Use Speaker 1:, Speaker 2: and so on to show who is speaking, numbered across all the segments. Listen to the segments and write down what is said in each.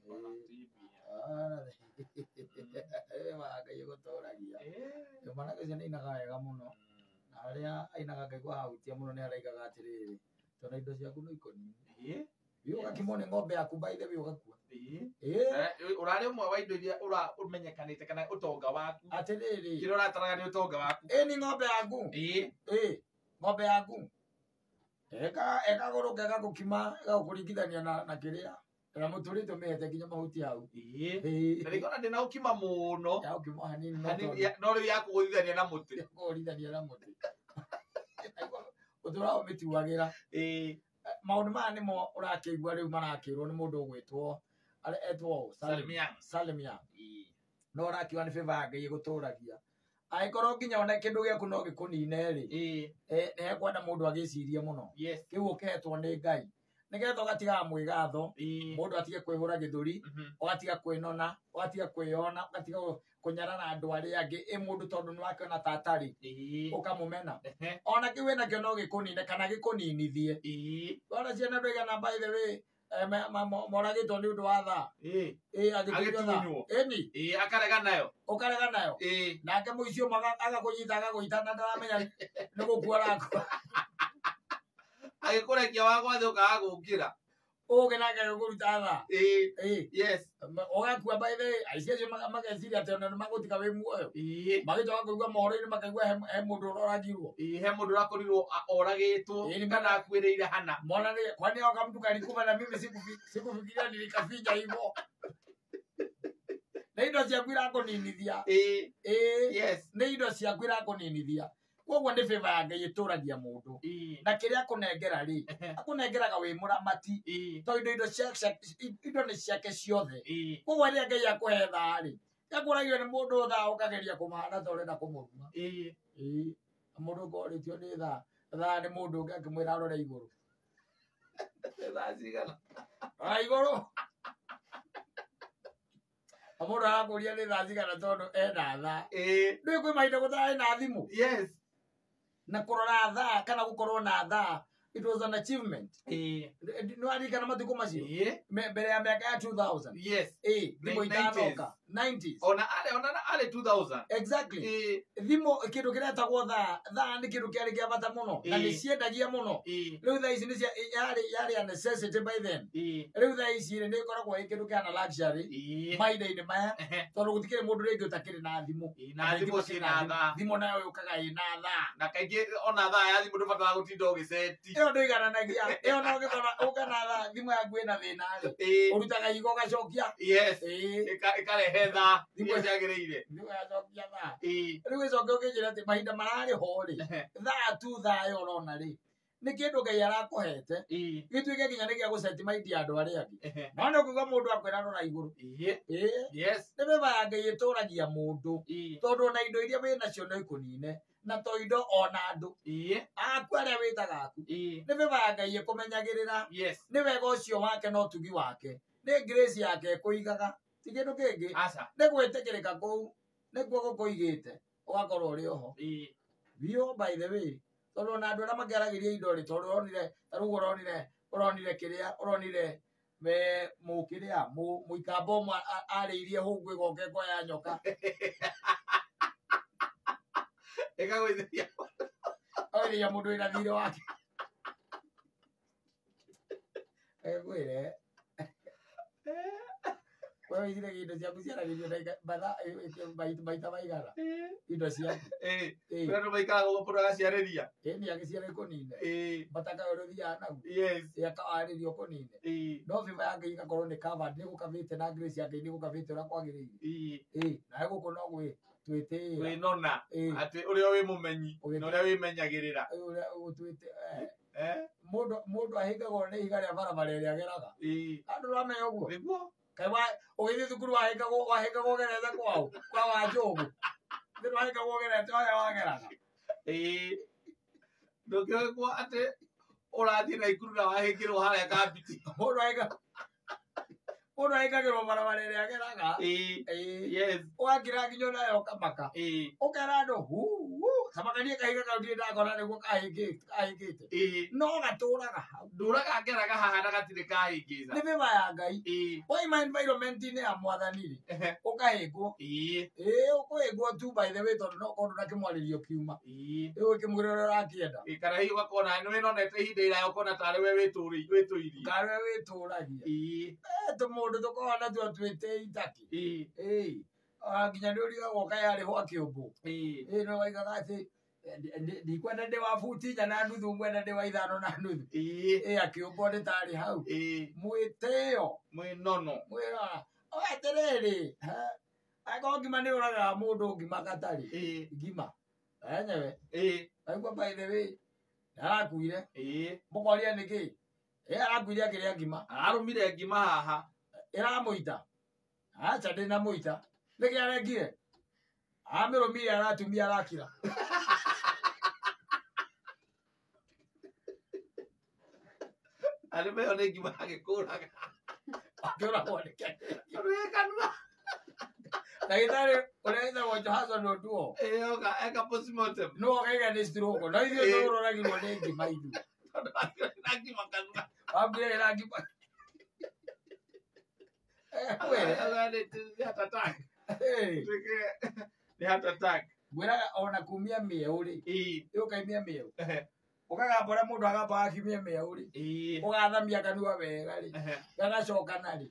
Speaker 1: Ona ti mbia.
Speaker 2: Ah, Ngai ĩgũtũragia. Mwanake ũcio nĩ ainaga wega mũno. Na harĩa ainaga ngaigua hahutia mũno nĩ haraigaga atĩrĩrĩ, tondũ indo ciaku no ikũnine. Thiĩ ũgakimwo nĩ ng'ombe yaku by the way ũgakua.
Speaker 1: Ũrarĩ ũmwe wa indo iria ũmenyekanĩte kana ũtonga waku.
Speaker 2: Atĩrĩrĩ.
Speaker 1: Kĩrĩa ũrataraga nĩ ũtonga waku.
Speaker 2: Ĩ ni ng'ombe yaku. Ĩ ng'ombe yaku. Ĩkagũrũka ĩgagũkima ĩgagũkũringithania na kĩrĩa. Na mũtũrĩte ũmĩhete nginya mahuti hau.
Speaker 1: Na rĩngĩ ona ndĩna ũkima mũno.
Speaker 2: Ya ũkima hanini no
Speaker 1: no rĩu ya kũgũthithania na mũtĩ.
Speaker 2: Kũgũrithania na mũtĩ. Ũtũra ũmĩtuagĩra. Maũndũ maya nĩmo ũrakĩigua rĩu marakĩrwo nĩ mũndũ ũgwĩtwo etwo
Speaker 1: Salim Young.
Speaker 2: Salim Young. No ũrakiuga nĩ favor ya Ngai ĩgũtũragia. Angĩkorwo nginya ona kĩndũ gĩaku no gĩkũnine rĩ, nĩ hekwenda mũndũ agĩcirie mũno. Kĩu ũkĩhetwo nĩ Ngai. Nĩgetha ũgatigaga mwĩgatho, mũndũ atige kwĩhũra gĩthũri, ũgatiga kwĩnona, ũgatiga kwĩyona, ũgatiga kũnyarara andũ arĩa angĩ. Ĩ mũndũ tondũ nĩ wakĩona ta atarĩ, ũkamũmena. Ona kĩu wĩnakĩo no gĩkũnine kana gĩkũninithie. Wona ciana ndũigana by the way, moragĩtwo nĩ ũndũ wa thaa. Agĩtunywo thaa. Ĩni.
Speaker 1: Akarega nayo.
Speaker 2: Ũkarega nayo. Nake mũici ũmwe agakũnyita agagũita na ndaramenya nĩ gũkua arakua.
Speaker 1: Agĩkũrekia wa gwathĩ ũkaga gũkĩra.
Speaker 2: Ũgĩ nake agĩkũruta thaa.
Speaker 1: Yes.
Speaker 2: Ũgakua by the way, aici acio mageciria atĩ ona nĩ magũtiga wĩ muoyo. Magĩcoka kũigua mohoro-inĩ makaigua he mũndũ ũroragirwo.
Speaker 1: He mũndũ ũrakorirwo oragĩtwo kana akuĩrĩire hana.
Speaker 2: Mona nĩ kwani hao kama mtu kalikufa na mimi sikufikiria nilikaficha hivyo. Nĩ indo ciaku irakũninithia.
Speaker 1: Yes.
Speaker 2: Nĩ indo ciaku irakũninithia. Koguo nĩ favor ya Ngai ĩtũragia mũndũ. Na kĩrĩa akũnengera rĩ, akũnengeraga wĩ mũramati. Tondũ indo nĩ ciake ciothe. Koguo rĩrĩa Ngai akũhe thaa rĩ, akũragio nĩ mũndũ thaa ũkageria kũmahana ta ũrenda kũmũruma. Na mũndũ ũkorĩtio nĩ thaa, thaa nĩ mũndũ ũngĩ akĩmwĩra arore igũrũ.
Speaker 1: Thaa cigana?
Speaker 2: Rora igũrũ. Na mũndũ arakũria nĩ thaa cigana tondũ ena thaa. Ndũĩ kwĩ mahinda gũtarĩ na thimũ. Na kũrora thaa kana gũkorwo na thaa, it was an achievement. Nĩ waririkana matukũ macio? Mbere ya mĩaka ya 2000. Thimũ itanoka. 90s.
Speaker 1: Ona arĩ 2000.
Speaker 2: Exactly. Thimũ kĩndũ kĩretagwo thaa, thaa nĩ kĩndũ kĩarĩ kĩa bata mũno na nĩ ciendagia mũno. Rĩu thaa ici nĩ cia yarĩ a necessity by then. Rĩu thaa ici rĩ, nĩ ĩkoragwo ĩ kĩndũ kĩhana luxury mahinda-inĩ maya, tondũ gũtikĩrĩ mũndũ rĩngĩ ũtakĩrĩ na thimũ.
Speaker 1: Na thimũ ciĩna thaa.
Speaker 2: Thimũ nayo yũkaga ĩna thaa.
Speaker 1: Na kaingĩ ona thaa ya thimũ ndũbataraga gũtinda ũgĩceti.
Speaker 2: Ĩyo ndũigananagia. Ĩyo no ũngĩkora ũka na thaa thimũ yaku ĩna thĩna rĩ, ũrutaga ihiga ũgacokia.
Speaker 1: Ĩkarehe thaa iria ciagĩrĩire.
Speaker 2: Thimũ yacokia thaa. Rĩu ĩcoke ũkĩnjĩra atĩ mahinda mararĩ ho rĩ, thaa tu thaa ĩyo ũrona rĩ, nĩ kĩndũ Ngai arakũhete, gĩtuĩke nginya nĩ gĩa gũceti maindi ya andũ arĩa angĩ. No nĩ ũkũigua mũndũ akwĩra rora igũrũ. Nĩ favor ya Ngai ĩtũragia mũndũ, tondũ ona indo iria wĩ nacio no ikũnine, na to indo ona andũ. Aku arĩa wĩtaga aku. Nĩ favor ya Ngai ĩkũmenyagĩrĩra. Nĩ wega ũcio wake na ũtugi wake. Nĩ grace yake ĩkũigaga. Ti kĩndũ kĩngĩ. Nĩ gwĩtĩkĩrĩka kũu, nĩkuo gũkũigĩte, ũgakorwo ũrĩ oho. Biũ by the way, tondũ ona andũ arĩa makĩaragĩria indo rĩ, tondũ ũronire, ta rĩu ũronire kĩrĩa, ũronire me mũkĩrĩa, mũikamba ũmwe arĩirie hũngũ ĩgoka ĩkoya nyoka.
Speaker 1: Ĩkagũithĩria.
Speaker 2: Agũithĩria mũndũ wĩna thirĩ wake. Ĩkwĩre. We wĩigire indo ciaku ciaragĩrio ndagĩka mathaa, maita maigana? Indo ciaku.
Speaker 1: Kũrĩ andũ maikaraga ũguo mũndũ agaciarĩria.
Speaker 2: Nĩ agĩciara ĩkũnine. Bataka ũrĩa ũthiaga naguo. Akawarĩria ũkũnine. No favor ya Ngai ĩgakorwo nĩ covered, nĩ gũkavĩte na grace ya Ngai nĩ gũkavĩte ũrĩa kwagĩrĩire. Nawe gũkũ no twĩtĩĩra.
Speaker 1: Kwĩnona. Atĩ ũrĩa wĩ mũmenyi na ũrĩa wĩmenyagĩrĩra.
Speaker 2: Ũrĩa ũtwĩte, Mũndũ ahĩngagwo nĩ ihiga rĩa barabara ĩrĩa ageraga. Andũ ũramenya ũguo?
Speaker 1: Nĩguo.
Speaker 2: Kaĩ ũgĩthiĩ thukuru wahĩngagwo ũgerete kwao? Kwa Wanjũgũ. Nĩ wahĩngagwo ũgerete harĩa wageraga.
Speaker 1: Ndũngĩhĩngwo atĩ ũrathiĩ Naikuru na wahĩngĩrwo harĩa Kambiti.
Speaker 2: Mũndũ Mũndũ ahĩngagĩrwo barabara ĩrĩa ageraga.
Speaker 1: Yes.
Speaker 2: Ũgakira nginya onawe ũkamaka. Ũkera andũ hu hu tamakanie kahinga kau ndirĩ ndakona nĩguo kahĩngĩte. No gatũraga hau.
Speaker 1: Ndũraga ngeraga haha na gatirĩ kahĩngĩca.
Speaker 2: Nĩ favor ya Ngai. Waima environment-inĩ ya mwathani rĩ, ũkahĩngwo. Ũkũhĩngwo tu by the way tondũ no korwo ndũnakĩmwarĩria ũkiuma. Rĩu ũkĩmwĩra ũrĩa ũrakĩenda.
Speaker 1: Kana hihi ũgakona nĩ wĩnonete ihinda iraya ũkona tarĩ we wĩtũirie.
Speaker 2: Karĩ we wĩtũragia. Tũmũndũ tũkoragwo natuo twĩte itaki. Nginya nĩ ũrigagwo kaĩ arĩ ho akĩũmbwo. Nĩ waigaga atĩ ndikwenda ndĩ wa buti 4 na nuthu ngwenda ndĩ wa 5 na nuthu. Akĩũmbwo nĩ tarĩ hau. Mwĩtĩo.
Speaker 1: Mwĩnono.
Speaker 2: Mwĩnono. Atĩrĩrĩ, angĩkorwo ngima nĩ ũragaga mũndũ ngima gatarĩ. Ngima. Enyewe. Aigua by the way, arakuire. Mũkoria nĩkĩ? Arakuire akĩrĩa ngima.
Speaker 1: Ararũmire ngima haha.
Speaker 2: Ĩramũita. Acha ndĩna mũita. Nĩkĩ arengire? Amĩrũmire aratumia arakira.
Speaker 1: Arĩ meyo nĩ ngima agĩkũraga.
Speaker 2: Akĩũragwo nĩkĩ?
Speaker 1: Arĩ kanua.
Speaker 2: Ndagĩtarĩ ũrĩa wĩtagwo Johnson Oduor.
Speaker 1: Oka eka postmortem.
Speaker 2: No akaiga nĩ stroke. No ithuĩ tũroragirwo nĩ ngima ithuĩ.
Speaker 1: Tondũ akĩrĩ na ngima kanua.
Speaker 2: Wambire na ngima.
Speaker 1: Nĩ heart attack. Nĩ heart attack.
Speaker 2: Ngwĩraga ona kumia mĩeũ rĩ. Ũkaimia mĩeũ. Ũkagamba ũrĩa mũndũ agamba akiumia mĩeũ rĩ. Ũgathamia kanua wega rĩ. Gagacokana rĩ.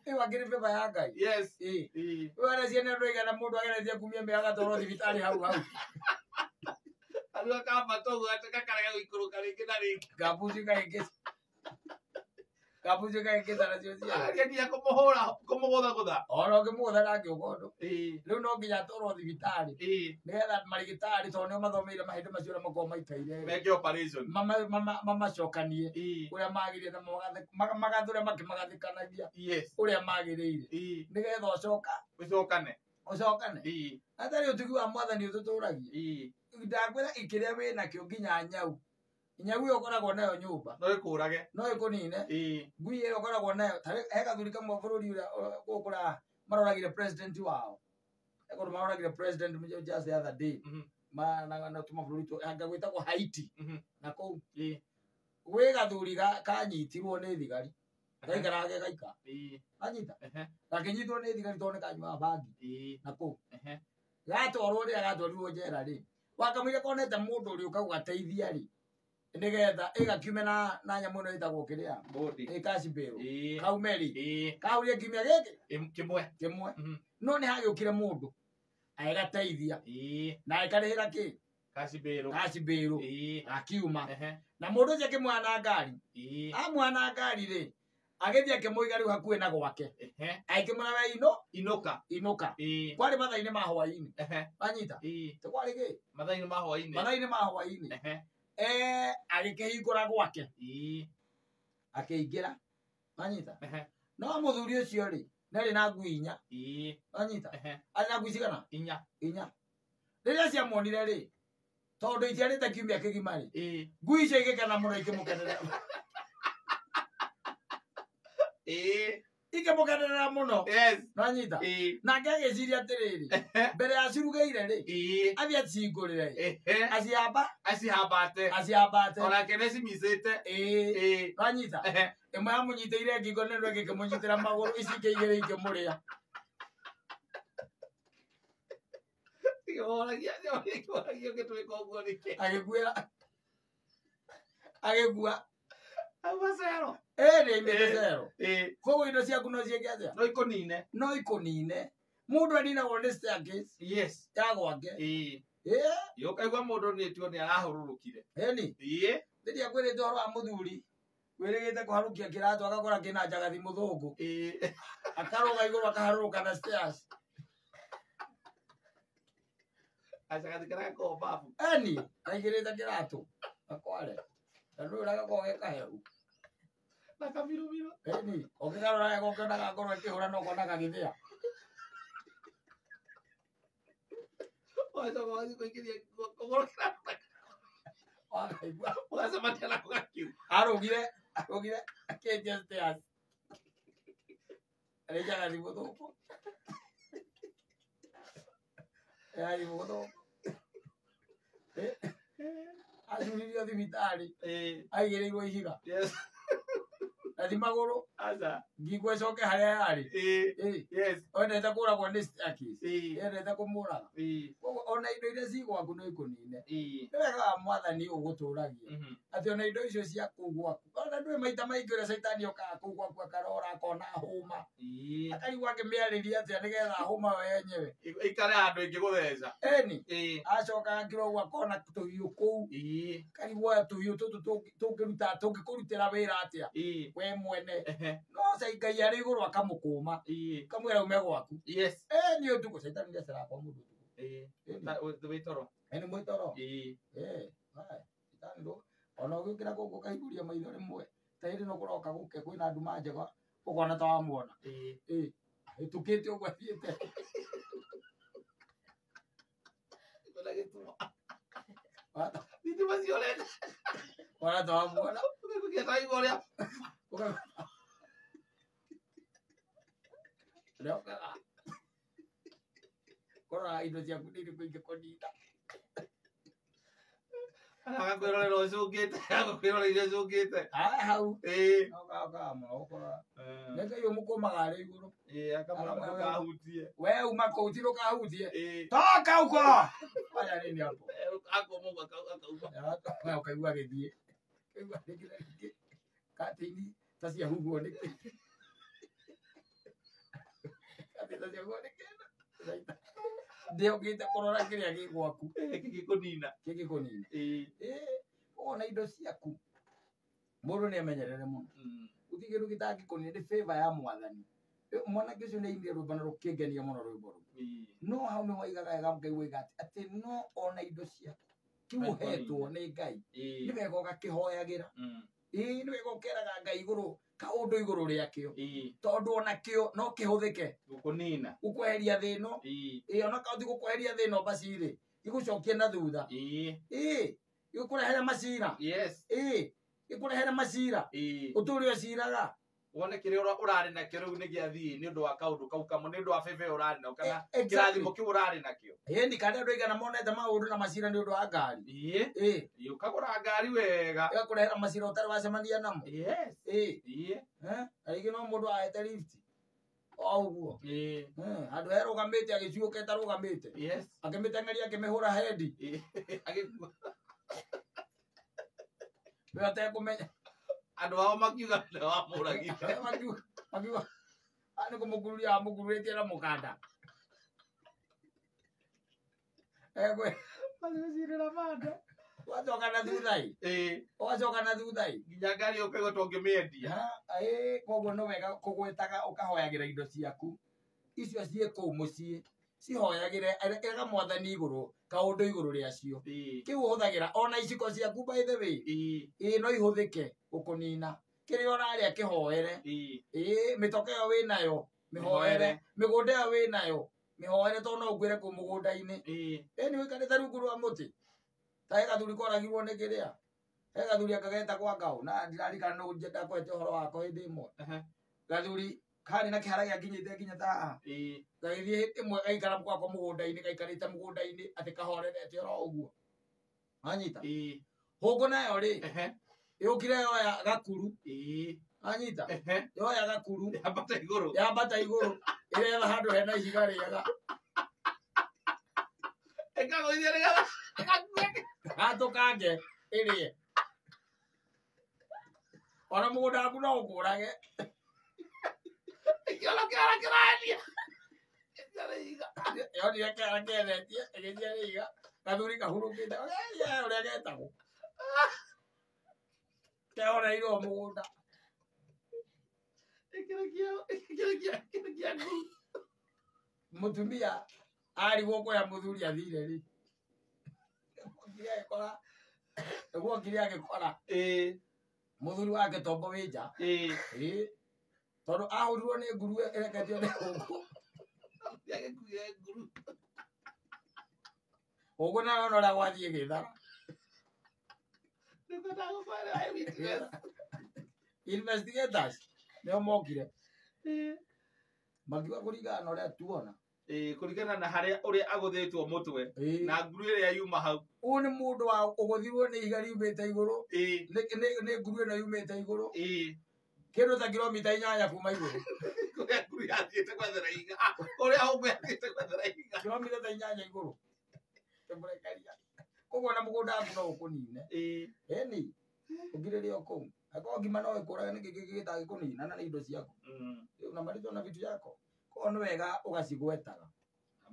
Speaker 2: Ĩyo akĩrĩ favor ya Ngai.
Speaker 1: Yes.
Speaker 2: Rĩu arecia nĩ andũ aigana mũndũ ageretie kumia mĩeũ agatwarwo thibitarĩ hau hau.
Speaker 1: Kanua kambata ũguo atĩ gakarega gũikũrũka rĩngĩ na rĩngĩ.
Speaker 2: Ngabuci kahĩngĩca. Ngabuci kahĩngĩca nacio ciana.
Speaker 1: Ageria kũmũhũra kũmũgũthagũtha.
Speaker 2: Ona ũngĩmũgũtha ndangĩũka ũndũ. Rĩu no nginya atwarwo thibitarĩ. Nĩgetha marigĩtarĩ tondũ nĩo mathomeire mahĩndĩ macio ũrĩa makoragwo maikaire.
Speaker 1: Meke operation.
Speaker 2: Mamacokanie ũrĩa magĩrĩire na magathũre makĩmagathĩkanagia.
Speaker 1: Yes.
Speaker 2: Ũrĩa magĩrĩire. Nĩgetha ũcoka.
Speaker 1: Ũcokane.
Speaker 2: Ũcokane. Atarĩ ũtugi wa mwathani ũtũtũragia. Ndakwĩra kĩrĩa wĩnakĩo nginya nyau. Nyau ĩyo ũkoragwo nayo nyũmba.
Speaker 1: No ĩkũrage.
Speaker 2: No ĩkũnine. Ngui ĩyo ũkoragwo nayo. He gathuri kamwe bũrũri ũrĩa gũkũ maroragire president wao. He kũndũ maroragire president just the other day. Na tũmabũrũri anga gwĩtagwo Haiti. Na kũu. Gwĩ gathuri kanyitirwo nĩ thigari. Gaikaraga ge gaika. Anyita. Gakĩnyitwo nĩ thigari tondũ nĩ kanyuaga bangi. Na kũu. Gatwarwo rĩrĩa gatwarirwo njera rĩ. Wakamũira konete mũndũ ũrĩa ũka gũgateithia rĩ. Nĩgetha ĩgakiume na nyamũ ĩno ĩtagwo kĩrĩa. Cash bail. Kaume rĩ. Kahurie kiumia gĩkĩ.
Speaker 1: Kĩmwe.
Speaker 2: Kĩmwe. No nĩ hagĩũkire mũndũ. Agĩgateithia. Na agĩkarĩhĩra kĩ?
Speaker 1: Cash bail.
Speaker 2: Cash bail. Akiuma. Na mũndũ ũcio akĩmuoya na ngari. Amuoya na ngari rĩ. Agĩthiĩ akĩmũiga rĩu hakuhĩ na gwake. Agĩkĩmwĩra we
Speaker 1: Inũka.
Speaker 2: Inũka. Kwarĩ mathaa-inĩ ma hwaĩ-inĩ. Wanyita? Ti kwarĩ kĩ?
Speaker 1: Mathaa-inĩ ma hwaĩ-inĩ.
Speaker 2: Mathaa-inĩ ma hwaĩ-inĩ. Agĩkĩhingũra gwake. Akĩingĩra. Wanyita? No mũthuri ũcio rĩ, nĩarĩ na ngui 4. Wanyita? Arĩ na ngui cigana?
Speaker 1: 4.
Speaker 2: 4. Rĩrĩa ciamuonire rĩ, tondũ itiarĩte kiumia kĩgima rĩ, ngui icio igĩkena mũno ikĩmũkenerera. Ikĩmũkenerera mũno.
Speaker 1: Yes.
Speaker 2: Wanyita? Nake agĩciria atĩrĩrĩ, mbere ya cirugĩire rĩ, athiĩ acihingũrĩre. Acihamba?
Speaker 1: Acihambate.
Speaker 2: Acihambate.
Speaker 1: Onake nĩacimicĩte.
Speaker 2: Wanyita? Ĩmwe yamũnyitĩire ngingo na ĩno ĩngĩ ĩkĩmũnyitĩra magũrũ, ici ingĩ igĩrĩ ikĩmũrĩa.
Speaker 1: Ikĩmũragia ũngĩtwĩka ũguo nĩkĩ?
Speaker 2: Agĩkuĩra. Agĩkua.
Speaker 1: Auma cero.
Speaker 2: Nĩ aimĩte cero. Koguo indo ciaku no ciĩke atĩa?
Speaker 1: No ikũnine.
Speaker 2: No ikũnine. Mũndũ aninagwo nĩ staircase.
Speaker 1: Yes.
Speaker 2: Ya gwake.
Speaker 1: Ũkaigua mũndũ nĩ tuo nĩ arahũrũrũkire.
Speaker 2: Ĩni. Rĩrĩa ngwĩrĩte ũhoro wa mũthuri wĩrĩgĩte kũharũkia kĩratũ agakora kĩna njagathi mũthũngũ. Akarũga igũrũ akaharũrũka na stairs.
Speaker 1: Gacagathi karĩa gakoragwo babu.
Speaker 2: Ĩni, aigĩrĩte kĩratũ. Akware. Na nĩ ũrĩa gakoragwo ge kahehu.
Speaker 1: Na kamirumiro.
Speaker 2: Ĩni, ũngĩkarora wega ũkĩonaga ngoro ĩkĩhũra no ũkona gagĩthĩa.
Speaker 1: Ũgacoka ũgathiĩ kũingĩria kũgũrũ kĩratũ.
Speaker 2: Wakaigua.
Speaker 1: Ũgacemania nako gakiuma.
Speaker 2: Arũgire akĩendia stairs. Nĩ njagathi mũthũngũ. Njagathi mũthũngũ. Acuririo thibitarĩ. Aigĩrĩirwo ihiga.
Speaker 1: Yes.
Speaker 2: Na ti magũrũ.
Speaker 1: Aca.
Speaker 2: Ngingo ĩcoke harĩa yarĩ.
Speaker 1: Yes.
Speaker 2: Wendete kũragwo nĩ staircase. Endete kũmũraga. Koguo ona indo iria ci gwaku no ikũnine. Nĩ wega wa mwathani ũgũtũragia. Atĩ ona indo icio cia kũu gwaku. Ona ndũĩ maita maingĩ ũrĩa caitani okaga kũu gwaku akarora akona hũma. Akarigwo akĩmĩarĩria atĩa nĩgetha hũma we yenyewe.
Speaker 1: Ĩikare handũ ĩngĩgũtheca.
Speaker 2: Ĩni. Acoka akĩra ũguo akona tũhiũ kũu. Akarigwo tũhiũ tũtũ tũngĩruta tũngĩkũrutĩra wĩra atĩa. We mwene. No Ngai arĩ igũrũ akamũkũma. Akamwĩra ume gwaku.
Speaker 1: Yes.
Speaker 2: Nĩ ũtukũ caitani nĩaceraga kwa mũndũ ũtukũ.
Speaker 1: Wĩ toro.
Speaker 2: Nĩ mwĩ toro. Caitani ona ũgĩũkĩra gũkũ ũkahingũria maitho rĩmwe ta hĩndĩ ĩno kũroka gũke kwĩna nduma njega ũkona ta wamuona. Ahĩtũkĩte ũguo athiĩte.
Speaker 1: Thitima ciorete.
Speaker 2: Ona ta wamuona.
Speaker 1: Ũkaigua ta igua ũrĩa.
Speaker 2: Kũrora indo ciaku nĩ irĩkũ ingĩkũnina.
Speaker 1: Agakwĩrorera ũcũngĩte, agakwĩroreire ũcũngĩte.
Speaker 2: Hau. Okaga mũno gũkũrora. Nĩ Ngai ũmũkũmaga arĩ igũrũ.
Speaker 1: Akamwĩra ndũkahutie.
Speaker 2: We uma kũu ti ndũkahutie. Toka huko. Fanya nini hapo?
Speaker 1: Akoma ũguo akauma.
Speaker 2: Ũkaigua agĩthiĩ. Ũkaigua rĩngĩ na rĩngĩ. Katĩini ta ciahuhwo nĩ kĩ. Katĩini ta ciahuhwo nĩ kĩndũ. Ndĩokĩte kũrora kĩrĩa gĩ gwaku.
Speaker 1: Kĩngĩkũnina.
Speaker 2: Kĩngĩkũnina. Ona indo ciaku. Mũndũ nĩ amenyerere mũno. Gũtirĩ kĩndũ gĩtangĩkũnina nĩ favor ya mwathani. Mwanake ũcio nĩ ainire rwĩmbo na rũkĩngenia mũno rwĩmbo rũu. No hau nĩho aigaga wega Ngai woiga atĩ no ona indo ciaku kĩu ũhetwo nĩ Ngai. Nĩ wega ũgakĩhoyagĩra. Nĩ wega ũkeraga Ngai igũrũ kaũndũ igũrũ rĩakĩo. Tondũ onakĩo no kĩhũthĩke.
Speaker 1: Gũkũnina.
Speaker 2: Gũkweheria thĩna. Ona kaũndũ gũkweheria thĩna basi rĩ. Gĩgũcokie na thutha. Gĩkũrehere macira.
Speaker 1: Yes.
Speaker 2: Gĩkũrehere macira. Ũtũre ũciraga.
Speaker 1: Wone kĩrĩa ũrarĩ nakĩo rĩu nĩ gĩathiĩ nĩ ũndũ wa kaũndũ kau kamwe, nĩ ũndũ wa bebe ũrarĩ nao kana kĩrathimo kĩu ũrarĩ nakĩo.
Speaker 2: Ĩni kana andũ aigana monete maũndũ na macira nĩ ũndũ wa ngari.
Speaker 1: Ũkagũra ngari wega.
Speaker 2: Ĩgakũrehera macira ũtarĩ wacemania namo.
Speaker 1: Yes.
Speaker 2: Rĩngĩ no mũndũ ahete lift. O ũguo. Handũ herũgamĩte agĩciũka ĩtarũgamĩte.
Speaker 1: Yes.
Speaker 2: Akĩmĩteng'eria akĩmĩhũra hendi.
Speaker 1: Agĩkua.
Speaker 2: We ũtekũmenya.
Speaker 1: Andũ ao makiuga nĩ wamũragire.
Speaker 2: Makiuga nĩ kũmũkururia amũkururĩtie na mũkanda.
Speaker 1: Magĩcirĩra banda.
Speaker 2: Ũgacoka na thutha ĩ. Ũgacoka na thutha ĩ.
Speaker 1: Nginya ngari ũkaigua ta ũngĩmĩendia.
Speaker 2: Koguo nĩ wega kũgwetaga ũkahoyagĩra indo ciaku. Icio ciĩ kũu mũciĩ. Cihoyagĩre ĩraga mwathani igũrũ kaũndũ igũrũ rĩacio. Kĩu ũhũthagĩra ona iciko ciaku by the way. No ihũthĩke gũkũnina. Kĩrĩa ũrarĩa kĩhoere. Mĩtoka ĩyo wĩnayo mĩhoere. Mĩgũnda ĩyo wĩnayo mĩhoere tondũ no ũkuĩre kũu mũgũnda-inĩ. Nĩ ũikarĩte rungu rwa mũtĩ. Ta he gathuri koragirwo nĩ kĩrĩa. He gathuri anga getagwo Ngau na ndirarikana nũ ndakwete ũhoro wako hĩndĩ ĩmwe. Gathuri karĩ na kĩhara gĩakinyĩte nginya ta haha. Gagĩthiĩ hĩndĩ ĩmwe gaikara gwakwa mũgũnda-inĩ gaikarĩte mũgũnda-inĩ atĩ kahorerete oro ũguo. Wanyita? Hũngũ nayo rĩ, yũkire yoya gakuru. Wanyita? Yoya gakuru.
Speaker 1: Yambata igũrũ.
Speaker 2: Yambata igũrũ. Ĩretha handũ hena ihiga rĩega.
Speaker 1: Ĩkagũithia nĩgetha
Speaker 2: gatũkange ĩrĩe. Ona mũgũnda waku no ũkũrage.
Speaker 1: Ĩkĩona kĩara kĩraendia.
Speaker 2: Yonire kĩara kĩendetie ĩgĩthiĩ rĩiga. Gathuri kahurũkĩte ũrĩa getagwo. Kehoreirwo mũgũnda.
Speaker 1: Ĩkĩrekia nguru.
Speaker 2: Mũtumia arigwo kũrĩa mũthuri athire rĩ. Nĩguo okire agĩkora. Mũthuri wake tombo wĩ nja. Tondũ ahũrirwo nĩ nguru ĩreketio nĩ hũngũ.
Speaker 1: Agĩkuire nguru.
Speaker 2: Hũngũ nayo ona ũrĩa gwathiĩ ĩgĩthara. Investigators nĩo mokire. Makiuga kũringana na ũrĩa tuona.
Speaker 1: Kũringana na harĩa ũrĩa agũthĩtwo mũtwe na nguru ĩrĩa yuma hau.
Speaker 2: Ũyũ nĩ mũndũ wa ũgũthirwo nĩ ihiga riumĩte igũrũ. Nĩ nguru ĩno yumĩte igũrũ. Kĩndũ ta kilomita 8 kuma igũrũ.
Speaker 1: Kũrĩa nguru yathiĩte gwethera ihiga. Kũrĩa hũngũ yathiĩte gwethera ihiga.
Speaker 2: Kilomita ta 8 igũrũ. Kĩmũrekeria. Koguo na mũgũnda waku no ũkũnine. Ĩni. Ũngirĩrĩ o kũu. Akorwo ngima no ĩkũrage nĩkĩ kĩngĩ gĩtangĩkũnina na nĩ indo ciaku. Na marĩtwa na vitu yako. Koguo nĩ wega ũgacigwetaga.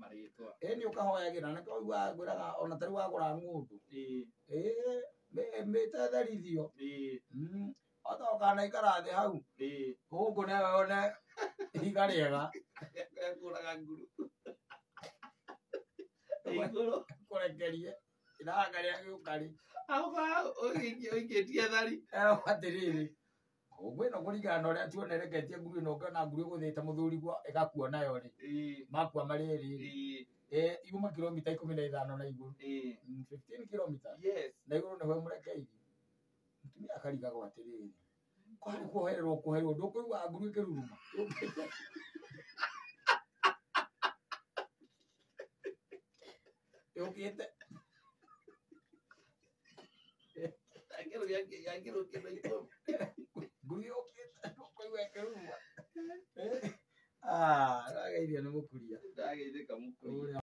Speaker 1: Marĩtwa.
Speaker 2: Ĩni ũkahoyagĩra na nĩkĩo ũiguaga ngwĩraga ona ta rĩu wagũra ng'ũndũ. Mĩtetherithio. Ota ũkanaikara thĩ hau. Hũngũ nayo yone ihiga rĩega.
Speaker 1: Kũraga nguru. Igũrũ.
Speaker 2: Kũrekerie. Ĩrahangaria gĩũka rĩ.
Speaker 1: Ũikĩtie thari.
Speaker 2: Erwo atĩrĩrĩ. Hũngũ ĩno kũringana na ũrĩa tuonereketie nguru ĩno ũngĩona nguru ĩgũthĩte mũthuri guo ĩgakua nayo rĩ. Makua marĩ erĩ rĩ. Yuma kilomita 15 na igũrũ. 15 kilometers.
Speaker 1: Yes.
Speaker 2: Na igũrũ nĩho ĩmũrekeirie. Mũtumia akarigagwo atĩrĩrĩ. Kwarĩ kuohererwo kuohererwo ndũkũigua nguru ĩkĩruruma. Yũkĩte. Nguru yũkĩte ndũkũigua ĩkĩruruma. Ah, ndageithio nĩ mũkuria.
Speaker 1: Ndageithĩka mũkuria.